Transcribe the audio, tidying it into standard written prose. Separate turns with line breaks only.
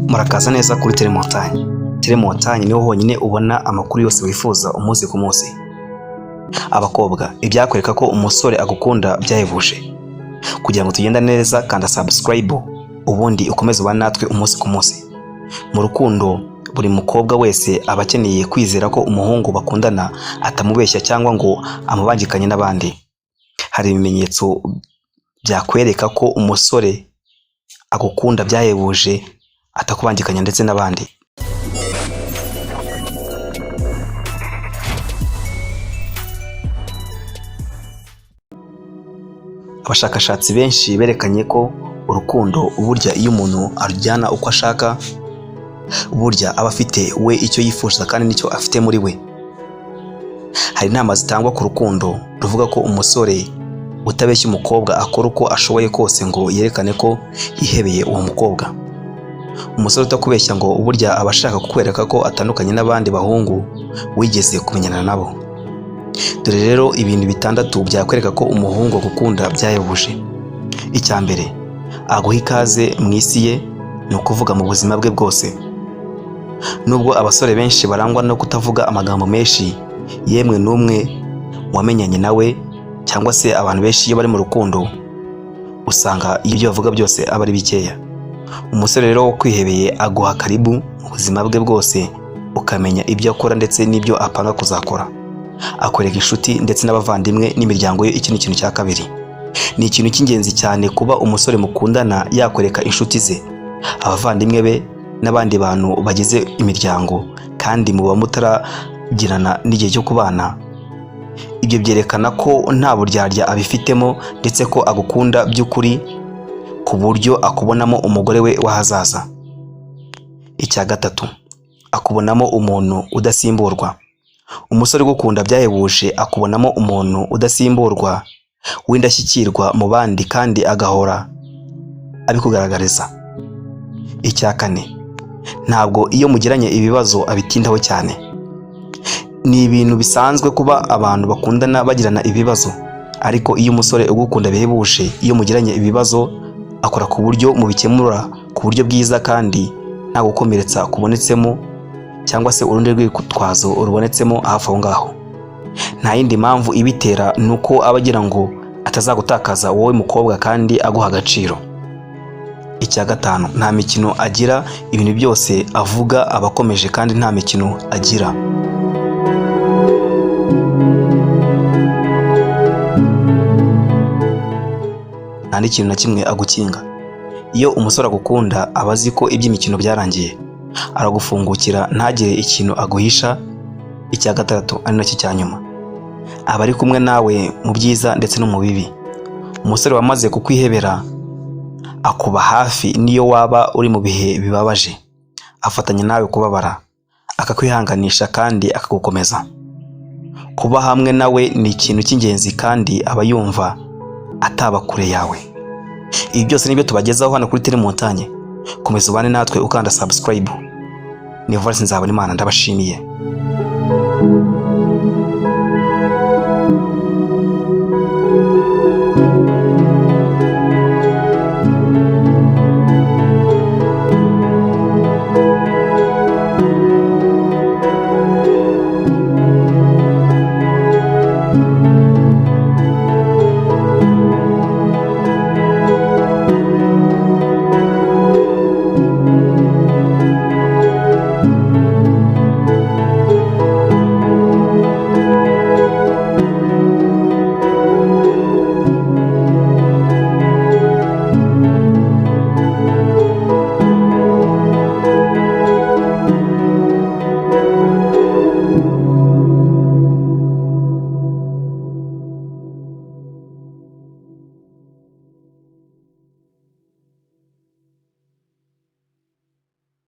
Murakaza neza kuri Telemontagne. Telemontagne niho honyine ubona amakuru yose wifuza umunsi ku munsi. Abakobwa, ibyakwereka ko umusore agukunda byahebuje. Kugira ngo tugenda neza, kanda subscribe, ubundi ukomeze ubane natwe umunsi ku munsi. Mu rukundo, buri mukobwa wese aba akeneye kwizera ko umuhungu bakundana atamubeshya cyangwa ngo amubangikanye n'abandi. Hari ibimenyetso byakwereka ko umusore agukunda byahebuje, atakubangikanya ndetse n'abandi. Abashakashatsi benshi berekanye ko urukundo burya iyo umuntu arujyana uko ashaka, burya aba afite we icyo yifuza kandi n'icyo afite muri we. Hari inama zitangwa ku rukundo ruvuga ko umusore utabeshya umukobwa akora uko ashoboye kose ngo yerekane ko yihebeye uwo mukobwa. Umusore utakubeshya ngo burya aba ashaka kukwereka ko atandukanye n'abandi bahungu wigeze kumenyana nabo. Dore rero ibintu bitandatu byakwereka ko umuhungu agukunda byahebuje. Icya mbere, aguha ikaze mu isi ye, ni ukuvuga mu buzima bwe bwose. Nubwo abasore benshi barangwa no kutavuga amagambo menshi, yemwe n'umwe wamenyanye nawe cyangwa se abantu benshi iyo bari mu rukundo usanga ibyo bavuga byose aba ari bikeya. Umusore rero wakwihebeye aguha karibu mu buzima bwe bwose, ukamenya ibyo akora ndetse n'ibyo apanga kuzakora. Akwereka inshuti ndetse n'abavandimwe n'imiryango ye. Iki ni ikintu cya kabiri. Ni ikintu cy'ingenzi cyane kuba umusore mukundana yakwereka inshuti ze, abavandimwe be n'abandi bantu bagize imiryango, kandi muba mutaragirana n'igihe cyo kubana. Ibyo byerekana ko nta buryarya abifitemo ndetse ko agukunda by'ukuri ku buryo akubonamo umugore we w'ahazaza. Icya gatatu, akubonamo umuntu udasimburwa. Umusore ugukunda byahebuje akubonamo umuntu udasimburwa, w'indashyikirwa mu bandi, kandi agahora abikugaragariza. Icya kane, ntabwo iyo mugiranye ibibazo abitindaho cyane. Ni ibintu bisanzwe kuba abantu bakundana bagirana ibibazo, ariko iyo umusore ugukunda bihebuje, iyo mugiranye ibibazo akora ku buryo mubikemura ku buryo bwiza kandi nta gukomeretsa kubonetsemo cyangwa se urundi rwitwazo rubonetsemo hafi aho ngaho. Nta yindi mpamvu ibitera, ni uko aba agira ngo atazagutakaza wowe mukobwa kandi aguha agaciro. Icya gatanu, nta mikino agira, ibintu byose avuga aba akomeje kandi nta mikino agira. Nta n'ikintu na kimwe agukinga. Iyo umusore agukunda aba azi ko iby'imikino byarangiye, aragufungukira ntagire ikintu aguhisha. Icya gatandatu ari nacyo cya nyuma, aba ari kumwe nawe mu byiza ndetse no mu bibi. Umusore wamaze kukwihebera akuba hafi n'iyo waba uri mu bihe bibabaje, afatanya nawe kubabara, akakwihanganisha kandi akagukomeza. Kuba hamwe nawe ni ikintu cy'ingenzi kandi aba yumva ataba kure yawe. Ibi byose nibyo tubagezaho hano kuri Telemontagne. Komeza ubane natwe ukanda subscribe. Ni Valens Nzabonimana, ndabashimiye.